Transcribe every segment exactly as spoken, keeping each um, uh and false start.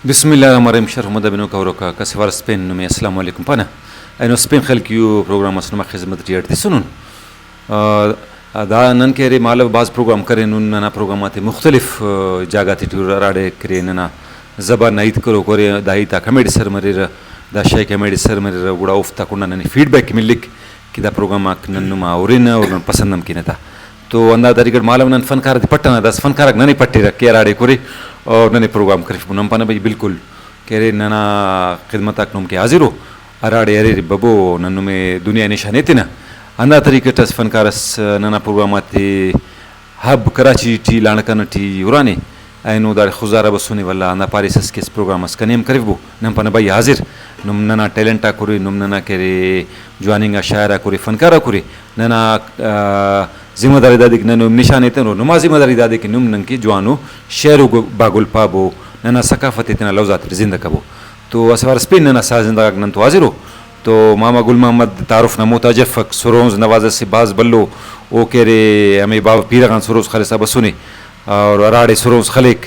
بسم اللہ الرحمن الرحیم۔ شرف مند بنوکا ہروکا کس وارس پین نمے السلام علیکم پانہ۔ اینو اسپین خلقیو پروگرام اس نما خذمت ٹی اڈ تسنن۔ آ، دا نن کہ ارے مالو بھاز پروگرام کرینن، ننا پروگرام آتے مختلف، آ، جاگہ تیٹی ہراڑے کہ ارے ننا زبان نا ہیت کروک ارے، دا ہیت آک ہمیڑے سر مریرہ، دا شے کہ ہمیڑے سر مریرہ، گڑا اوفتا کنڈا ننے فیڈ بیک ملک کہ دا پروگرام آک نن نما ہرنہ اور نن پسند ہم کینہ تا۔ تو ہندا طریقہ ٹی مالو نن فنکار تے پٹنہ، داسہ فنکار آک ننے پٹیرہ کہ ہراڑے کرے اور ننے پروگرام کرفبو۔ نن پانہ بھئی بالکل کہ ارے ننا خدمت آک نم کہ حاضر ءُ، ہراڑے اریر ببو نن نمے دنیا نشان ایتنہ۔ ہندا طریقہ ٹی اسہ فنکار اس ننا پروگرام آتے ہب کراچی ٹی لانڑکانہ ٹی ہرانے، اینو داڑے خضدار آ بسنے، ولدا ہندا پاریسس کہ اسہ پروگرام اس کنے ہم کرفبو۔ نن پانہ بھئی حاضر، نم ننا ٹیلنٹ آک ہرے، نم ننا کہ ارے جواننگا شاعر آک ہرے، فنکار آک ہرے، ننا، آ، ذمہ داری دادے کہ نن نم نشان ایتنو، نما ذمہ داری دادے کہ نم ننکہ جوانو شعر و گو-، با گل پابو، ننا ثقافت ءِ تینا لوز آتیٹی زندہ کبو۔ تو اسہ وارس پین ننا ساز زندہ غاک نن تو حاضر ءُ۔ تو ماما گل محمد تعارف نا محتاج افک، سرونز نواز اسہ بھاز بھلو، او کہ ارے ہمے بابا پیرہ غان سرونز خلسا بسنے اور ہراڑے سرونز خلیک،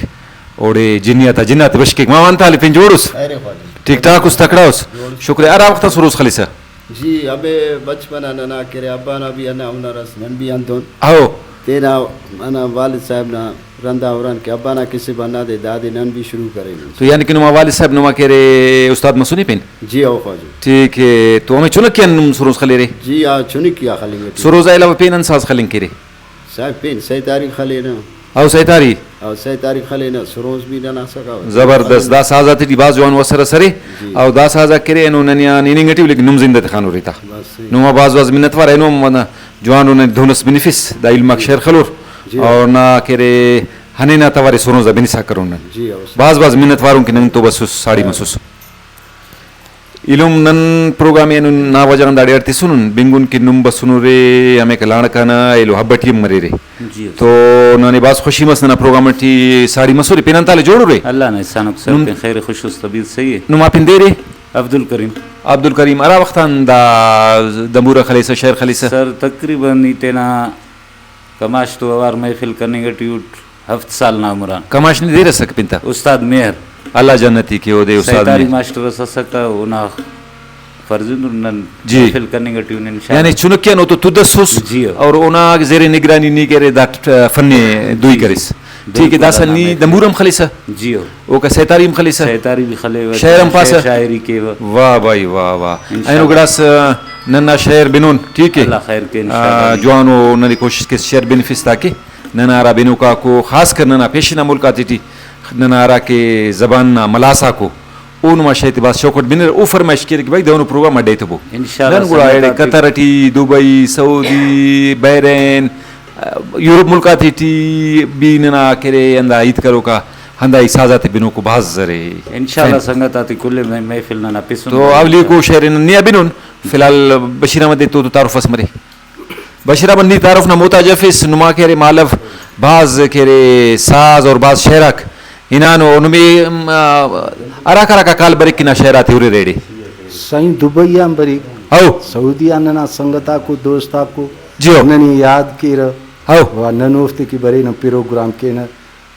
اوڑے جنیاتا جناتے بش کیک۔ ماما انت حال ءِ، پین جوڑ اس؟ خیر ءِ خواجہ۔ ٹھیک ٹھاک اس، تکڑا اس؟ جوڑ اس۔ شکر ءِ۔ ہرا وختا سرونز خلسہ؟ جی، ہمے بچپن آ ننا کہ ارے ابا نا بھی ہندا ہنر اس، نن بھی ہندن۔ ہو۔ تینا ہندا والد صاحب نا رندا ہران کہ ابا نا کسہ بنا دے، دادے نن بھی شروع کرینن۔ تو یعنی کہ نما والد صاحب نما کہ ارے استاد مسنے پین؟ جی ہو خواجہ۔ ٹھیک ءِ، تو ہمے چنکی آن نم سرونز خلیرے؟ جی ہاں، چنکی آ خلنگ ٹی۔ سرونز آ علاوہ پین انت ساز خلنگ کیرے؟ صاحب پین سیتاری خلینہ۔ او سیتاری؟ او سیتاری خلینہ، سرونز بھی ننا سکا۔ زبردست، دا ساز آتے ٹی بھاز جوانو اثر ئس ارے۔ جی۔ او دا ساز آک کہ ارے اینو ننے آن ہننگ ٹی ءُ، لیکن نم زندہ تخانورے تا۔ بس صحیح۔ نما بھاز بھاز منت وار، اینو ہم جوانو ننے دہن ئس بنفس، دا علم آک شیئر خلور۔ جی۔ اور نا کہ ارے ہنینہ توارے سرونز آ بنسا کرون نن۔ جی، او صحیح۔ بھاز بھاز منت وارون کہ نن تو بسس، ساڑی مسس۔ ایلم نن پروگرام ءِ اینو نا وجہ غان داڑے اڈ تسنن، بنگن کہ نم بسنرے ہمیکا لانڑکانہ ایلو ہب ٹی ہم مریرے۔ جی۔ تو ننے بھاز خوشی مس ننا پروگرام ٹی ساڑی مسورے، پین انت حال ءِ، جوڑ ارے؟ اللہ نا احسان اک سر، نم پین خیر خوش اس، طبیعت صحیح ءِ۔ نما پن دے ارے؟ عبدالکریم۔ عبدالکریم، ہرا وخت آن دا دمبورہ خلیسہ، شعر خلیسہ؟ سر تقریباً ای تینا کماش تو اوار محفل کننگ ٹی اٹ۔ ہفت سال نا عمر آن۔ کماش نے دیر اسک پن تا؟ استاد مہر۔ اللہ جنتی کے اودے استاد سیتاری مہر۔ ماسٹر اس اسکہ، اونا فرزند نن جی۔ محفل کننگ ٹی ان انشاءاللہ۔ یعنی چنکے آن او تو تد ئسوس جی ہو۔ اور اونا زیر نگرانی نی کہ ارے دا ٹ-، فن دوئی جی۔ کریس۔ ٹھیک ءِ، بالکل داسہ اللہ نی محفل۔ دمبور ہم خلیسہ؟ جی ہو۔ اوکا سیتاری ہم خلیسہ؟ سیتاری بھی خلیوہ، شعر ہم شعر پاسہ؟ شاعری کیوہ۔ واہ بھائی واہ واہ۔ انشاءاللہ۔ اینو گڑاس ننا شعر بنون، ٹھیک ءِ؟ اللہ خیر کے آ، انشاءاللہ۔ جوانو ننے کوشش کیس شعر بنفس تاکہ ننا ہرا بنوکاکو، خاص کر ننا پیشن نا ملک آتیٹی ننا ہرا کہ زبان نا ملاس آکو، او نما شے تے بھاز شوق اٹ بنر۔ او فرمائش کیر کہ بھائی دہنو پروگرام اڈ ایتبو۔ انشاءاللہ نن گڑا سنگت ایڑے آتے۔ قطر ٹی، دبئی، سعودی، بحرین، یورپ ملک آتیٹی بھی ننا کہ ارے ہندا ہیت کروکا، ہندا ای ساز آتے بنوکو بھاز ارے۔ انشاءاللہ فین۔ سنگت آتے کل مح-، محفل ننا پسن تو بنوکا۔ اولیکو شعر نن نیا بنون، فی الحال بشیر احمد تو تو تعارف اس مرے۔ بشیر احمد، نی تعارف نا محتاج افس، نما کہ ارے مالو بھاز کہ ارے ساز اور بھاز شعر آک ہنانو، نمے، ام، آ، ہراک ہراک آ کال بریک کہ نا شعر آتے ہرے ریڑے۔ سائیں، دبئی آن بریک۔ ہو۔ سعودی آن ننا سنگت آکو، دوست آکو۔ جی ہو۔ ننے یاد کیرہ۔ ہو۔ و نن اوفتے کہ برینہ پروگرام کینہ۔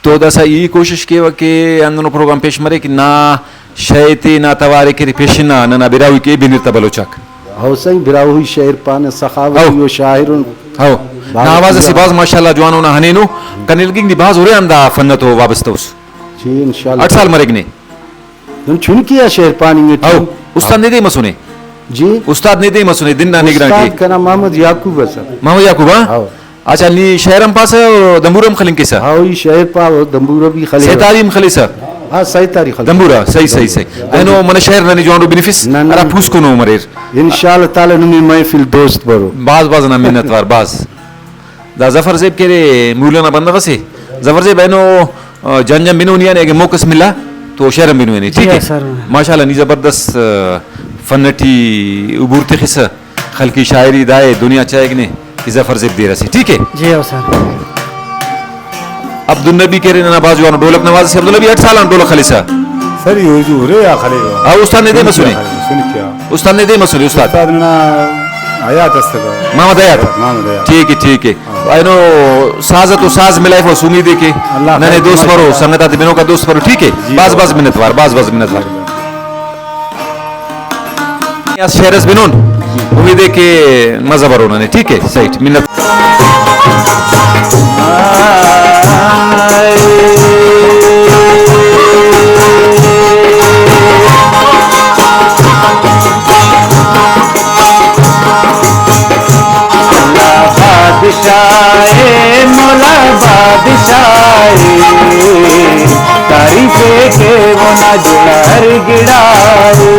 تو داسہ ای کوشش کیوہ کہ ہندنو پروگرام پیش مریک، نا شے تے نا توارے کہ پیشن نا ننا براہوئی کہ بنر تا بلوچ آک۔ ہو سائیں، براہوئی شعر پانہ، سخاوتی ہو۔ و شاعر ان۔ ہو۔ بھاز نا آواز اسہ بھاز ماشاءاللہ جوانو نا ہنینو، کنے لگنگ نی بھاز ہرے آن دا فن تو وابستہ اس۔ جی، انشاءاللہ۔ اٹ سال مریک نے؟ نم چنکی آ شعر پاننگ ٹی ہو۔ استاد نے دے مسنے؟ جی؟ استاد نے دے مسنے، دن نا نگران استاد کے۔ کنا محمد یعقوب اسا۔ محمد یعقوب، ہاں؟ ہو۔ اچھا، نی شعر ہم پاسہ و دمبورہ ہم خلنگ کیسہ؟ ہاں، ای شعر پا و دمبورہ بھی خلنگ۔ سیتاری ہم خلیسہ؟ ہاں، سیتاری خلنگ۔ دمبورہ، صحیح، صحیح، صحیح۔ اینو منہ شعر ننے جوانو بنفس، نہ، نہ۔ ہرا پوسکنو مریر۔ انشاءاللہ تعالی نمے محفل دوست برو۔ بھاز بھاز نا منت وار، بھاز۔ دا ظفر زیب کہ ارے مولہ نا بندغ اسے۔ ظفر زیب اینو، آ، جان جان بنونی آن اگہ موقع اس ملا تو شعر ہم بنوینے، جی ٹھیک ہاں ہے؟ سر۔ ماشاءاللہ نی زبردست، آ، فن ٹی عبور تخسہ، خلقی شاعری دائے دنیا چاہک نے کہ ظفر زیب دیر اسے، ٹھیک ہے؟ جی ہاں سر۔ عبدالنبی کہ ارے ننا بھاز جوانو ڈھولک نواز اسے۔ عبدالنبی اٹ سال آن ڈھولک خلیسہ؟ سر، ای اردو ہرے آ خلیوہ۔ آ، استاد نے دے مسنے؟ سنی کیا؟ استاد نے دے مسنے، استاد؟ استاد ننا حیات اسکہ۔ محمد حیات؟ محمد حیات۔ ٹھیک ہے، ٹھیک ہے۔ اینو ساز تو ساز ملائفوس، امید ءِ کہ اللہ ننے خیر دوست کرے۔ مرو، سنگت آتے بنوکا دوست مرو، ٹھیک ہے؟ جی۔ بھاز بھاز منت وار، بھاز بھاز منت وار۔ یا شعر اس بنون، امید ءِ کہ مزہ برو ننے، ٹھیک ہے؟ صحیح، منت۔ اللہ بادشاہ اے، مولا بادشاہ اے، تعریف اے کہ وہ نہ جوڑا ہر گڑا اے۔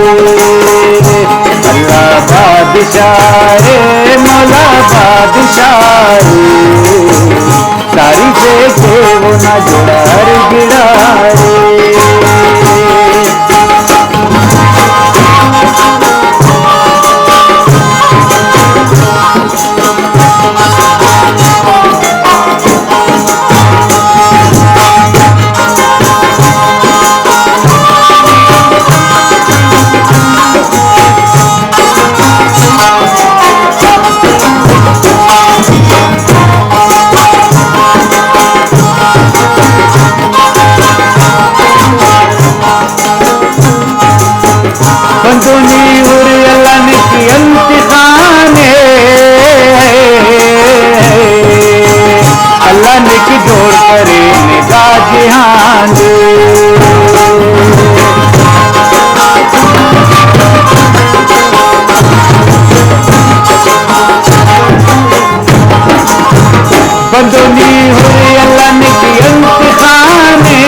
اللہ بادشاہ اے، مولا بادشاہ اے، تعریف اے کہ وہ نہ جوڑا ہر گڑا اے۔ بندونی ہر اللہ نکی انت خانے، اللہ نکی جوڑ کرے ندا جہان۔ بندونی ہوئی اللہ نکی انت خانے،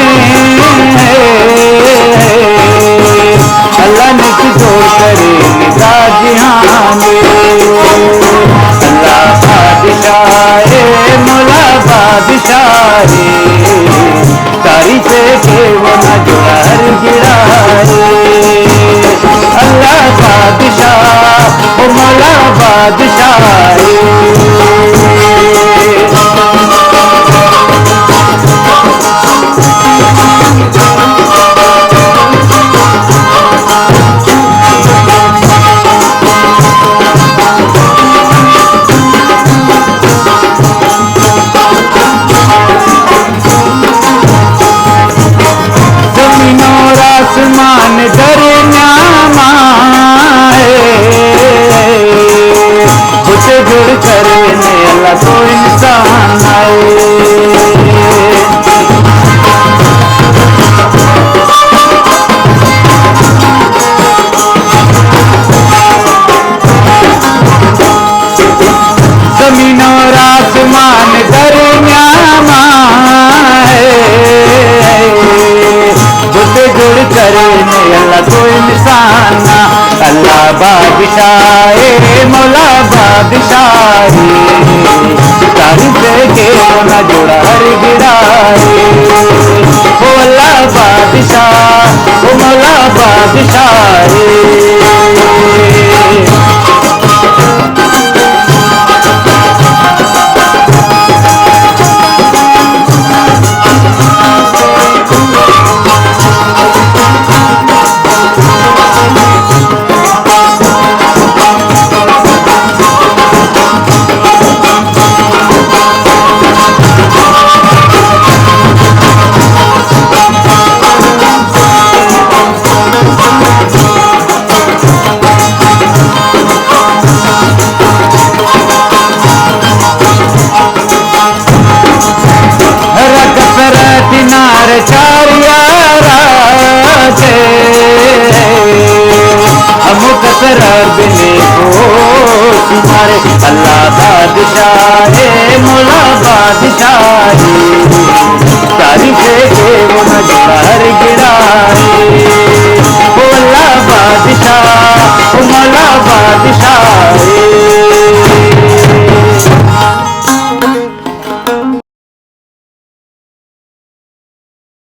اللہ نکی جوڑ کرے ندا جہان۔ اللہ بادشاہ اے، مولا بادشاہ اے، تعریف اے کہ وہ نہ جوڑا ہر گڑا اے۔ اللہ بادشاہ، او مولا بادشاہ اے۔ زمین اور آسمان درمیان آئے، اسے جڑ کر میں اللہ تو انسان آئے۔ زمین اور آسمان درمیان آئے، بت جڑ کر میں اللہ تو انسان آئے۔ اللہ بادشاہ اے، مولا بادشاہ اے، تعریف اے کہ وہ نہ جوڑا ہر گڑا اے۔ او اللہ بادشاہ، او مولا بادشاہ اے۔ ہر کسر تنار چار یارا سے، ہم کسر بنے کو تمہارے۔ اللہ بادشاہ ہے، مولا بادشاہ ہے، تعریف ہے کہ وہ نہ جوڑا ہر گڑا ہے۔ او اللہ بادشاہ، او مولا بادشاہ